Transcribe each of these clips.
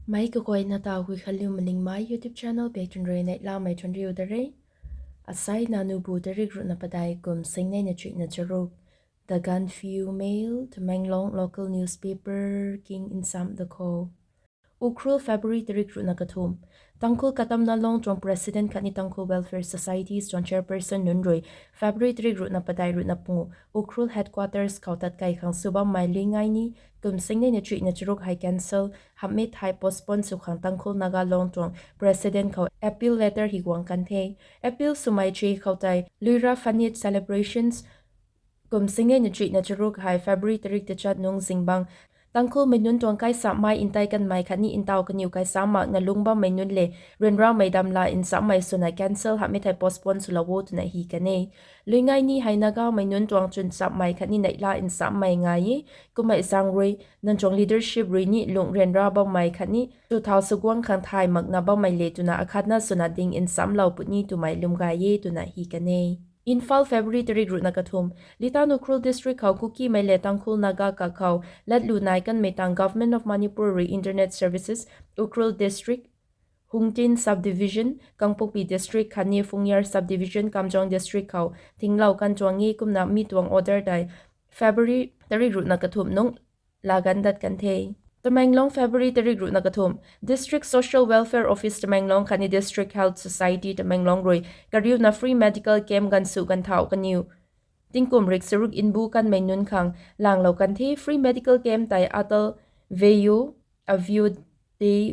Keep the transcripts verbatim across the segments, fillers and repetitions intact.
Mei kaguayna ta Guikhanliu Malingmei YouTube channel bak tun rui neihlamei tun riu da re. Asai Nanubu tarik ruhna padeih kum singnei na chuihna charuk. The Gaanphiu Mail, Tamenglong local newspaper king nsam da kho. Ukhrul, February tarik ruhna kathumh. Tangkhul Katamna Long tuang President khatni Tangkhul Welfare Societies tuang chairperson nunc rui February tarik ruhna padeih ruhna pungu Ukhrul headquarters khou tatkai khang sw bammei Luingai ni kum singnei na chuihna charuk hei cancel hamhmei thei postpone sw khang Tangkhul Naga Long tuang President khou appeal letter hi guang kan the. Appeal swmei chi khou tei Luira Phanit celebrations kum singnei na chuihna charuk hei February tarik tachat nung zingbangc Tangkhulmei nunc tuang kaisamei ntei kanmei khatni ntaw kaniw kaisam makna lungc bammei nunc le ryanramei damla nsammei swna cancel hamhmei thei postpone swlou o twna hi kan e. Luingai ni hei Nagamei nunc tuang chwnchapmei khatni neihla nsammei ngai e. Kummei zaeng rui nang tuang leadership rui ni lungh ryanra bammei khatni chu thau saguang khang thay makna bammei le twna akhatna swna ding nsamlou puni twmei lwm gay e twna hi kan e. Imphal, February tarik ruhna kathumh. Litan Ukhrul district khou Kukimei le Tangkhul Naga kakhou latlu nai kanmei tang Government of Manipur rui internet services Ukhrul district, Hungtin subdivision, Kangpokpi district khatni Phungyar subdivision, Kamjong district khou thinglou kan tuang e. Kumna mi tuang order tei February tarik ruhna kathumh nung laa gan dat kan the. Tamenglong, February tarik ruhna kathumh. District Social Welfare Office Tamenglong khatni District Health Society Tamenglong rui kariuna free medical camp ganvsu ganvthauh kaniw tingkum rik charuk nbu kanmei nunc khang langlou kan the. Free medical camp tei Atal Vyay Abhyuday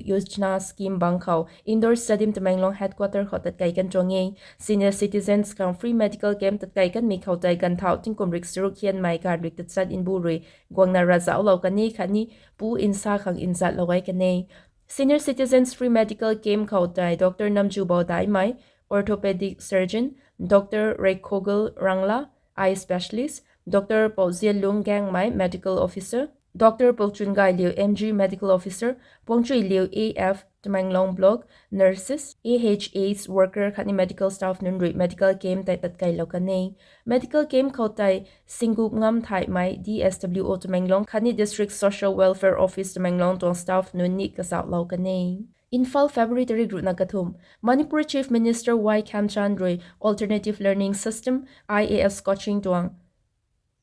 Yojana scheme bang khou Indoor Stadium Tamenglong headquarter khou tatkai kan tuang e. Senior citizens khang free medical camp tatkai kanmei khou tei ganvthauh tingkum rik charuk hianmei khat rik tachat nbu rui guangna ravzauhlou kan e khatni pu nsa khang nzatlou gay kan e. Senior citizens free medical camp khou tei Doctor Namjubou Daimei, orthopedic surgeon, Doctor Reikhogal Rangla, eye specialist, Doctor Pouzialung Gangmei, medical officer, Doctor Pouchungailiu M G, medical officer, Puangchuiliu A F, Tamenglong block, nurses, A H As worker khatni medical staff nunc rui medical camp tei tatkailou kan e. Medical camp khou tei Singup Ngam Thaimei, D S W O Tamenglong khatni District Social Welfare Office Tamenglong tuang staff nunc ni kazauhlou kan e. Imphal, February tarik ruhna kathumh. Manipur Chief Minister Y Khemchand rui Alternative Learning System, I A S coaching tuang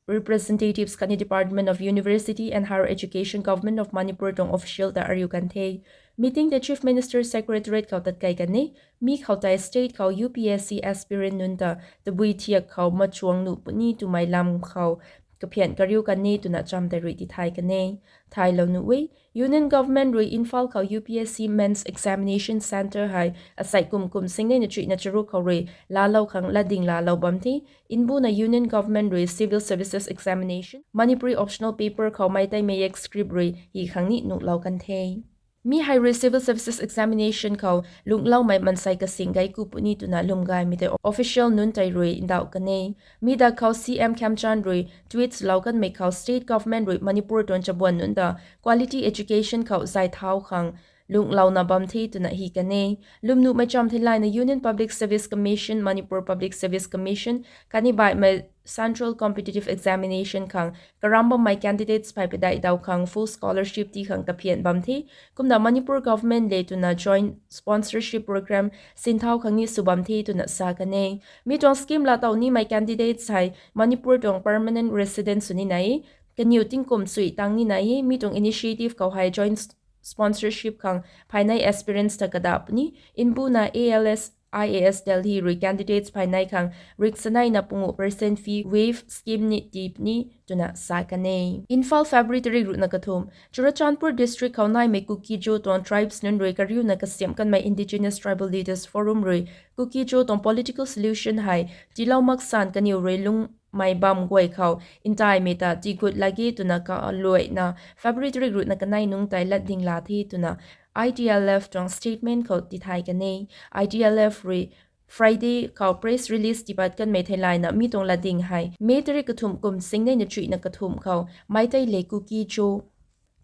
representatives khatni Department of University and Higher Education, Government of Manipur tuang official ta ariu kan the. Meeting tei Chief Minister Secretariat khou tatkai kan e. Mi khou tei state khou U P S C aspirant nunc ta tabui thiak khou machuang nuh puni twmei lam khou kaphian kariu kan e twna cham tei rui tithay kan e. Thaylou nuh e, Union Government rui Imphal khou U P S C Mains Examination Centre hei asei kum kum singnei na chuihna charuk khou rui laalou khang latding laalou bam the. Mbuna Union Government rui Civil Services Examination, Manipuri Optional Paper khou Meitei Mayek script rui hi khang ni nuhlou kan the. Mi hei rui Civil Services Examination khou lunghloumei mansei kasing gay ku puni twna lwmgaymei tei official nunc tei rui ndauh kan e. Mi da khou C M Khemchand rui tweet lou kanmei khou state government rui Manipur tuang chabuan nunc ta quality education khou zay thau khang lunglouna bam the twna hi kan e. Lwmnuhmei cham theilayna Union Public Service Commission, Manipur Public Service Commission khatni baihmei Central Competitive Examination khang karam bammei candidates phey padeih daw khang full scholarship tii khang kaphian bam the. Kumna Manipur Government le twna joint sponsorship program sinthau khang ni sw bam the twna sa kan e. Mi tuang scheme laatow nimei candidates hei Manipur tuang permanent resident sw ni nai e. Kaniw tingkum sui tang ni nai e. Mi tuang initiative khou hei joint sponsorship khang phaynei aspirants ta kadah puni. Mbuna A L S I A S Delhi rui candidates phaynei khang rik saneina pungu percent fee waive scheme ni tii puni twna sa kan e. Imphal, February tarik ruhna kathumh. Churachandpur District khou naimei Kuki-Zo tuang tribes nunc rui kariuna kasiamh kanmei Indigenous Tribal Leaders Forum rui Kuki-Zo tuang political solution hei tiilou maksan kaniw rui lungmei bam guay khou ntaimei ta tiigut lage twna kaluaina February tarik ruhna kanei nungc tei latding laa the twna I T L F tuang statement khou tithay kan e. I T L F rui Friday khou press release tiipat kanmei theilayna mi tuang latding hei May tarik kathumh kum singnei na chuihna kathumh khou Meitei le Kuki-Zo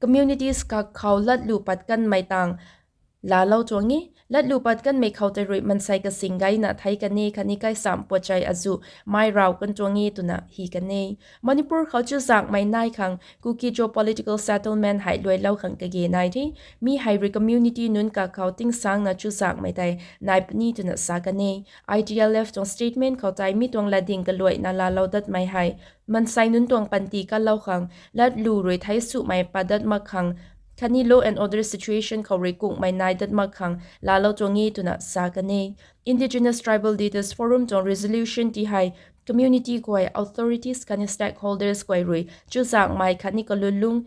communities kak khou latlu pat kanmei tang laalou tuang e. Latlu pat kanmei khou tei rui mansei kasing gayna thei kan e khatni kaisam puatchei azuh mai raw kan tuang e twna hi kan e. Manipur khou chuzaenghmei nai khang Kuki-Zo political settlement hei luailou khang kage nai the. Mi hei rui community nunc kakhou tingsangna chuzaenghmei tei nai puni twna sa kan e. I T L F tuang statement khou tei mi tuang latding kaluaina laalou datmei hei mansei nunc tuang panty kalou khang, latlu rui thei sumei pat dat mak khang khatni law and order situation khou rui kungmei nai dat mak khang laalou tuang e twna sa kan e. Indigenous Tribal Leaders Forum tuang resolution ti hei community guay, authorities khatni stakeholders guay rui chuzaenghmei khatni kalulung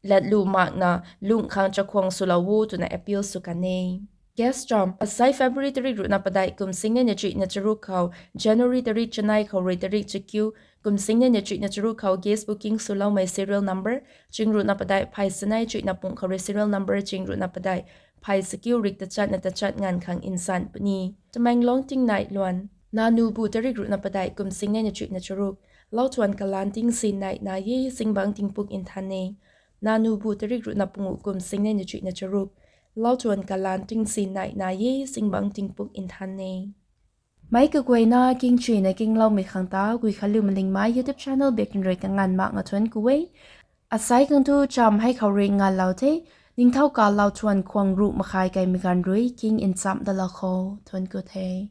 latlu makna lung khang chakhwang swlou o twna appeal sw kan e. Guest cham, asai February tarik ruhna padeih kum singnei na chuihna charuk khou, January tarik chanei khou rui tarik chakiu kum singnei na chuihna charuk khou guest booking swloumei serial number ching ruhna padeih phay sanei chuihna pung khou rui serial number ching ruhna padeih phay sakiu rik tachatna tachat nganv khang nsan puni. Tamenglong tingnai luan. Nanubu tarik ruhna padeih kum singnei na chuihna charuk. Lauthuan kalan tingsin nai nai e, zingbangc tingpuk nthan e. Nanubu tarik ruhna panguh kum singnei na chuihna charuk. Lauthuan kalan tingsin nai nai e, zingbangc tingpuk nthan e. Meic kaguayna kingchuina kingloumei khang ta Guikhanliu Malingmei YouTube channel biak rui kanganv mak nga thuanc ku e. Asai khang thu cham hei khou rui nganvlou the. Ningthau ka lauthuan khwang ruh makhai kaimei ganv rui king nchamh dalou khou thuanc ku the.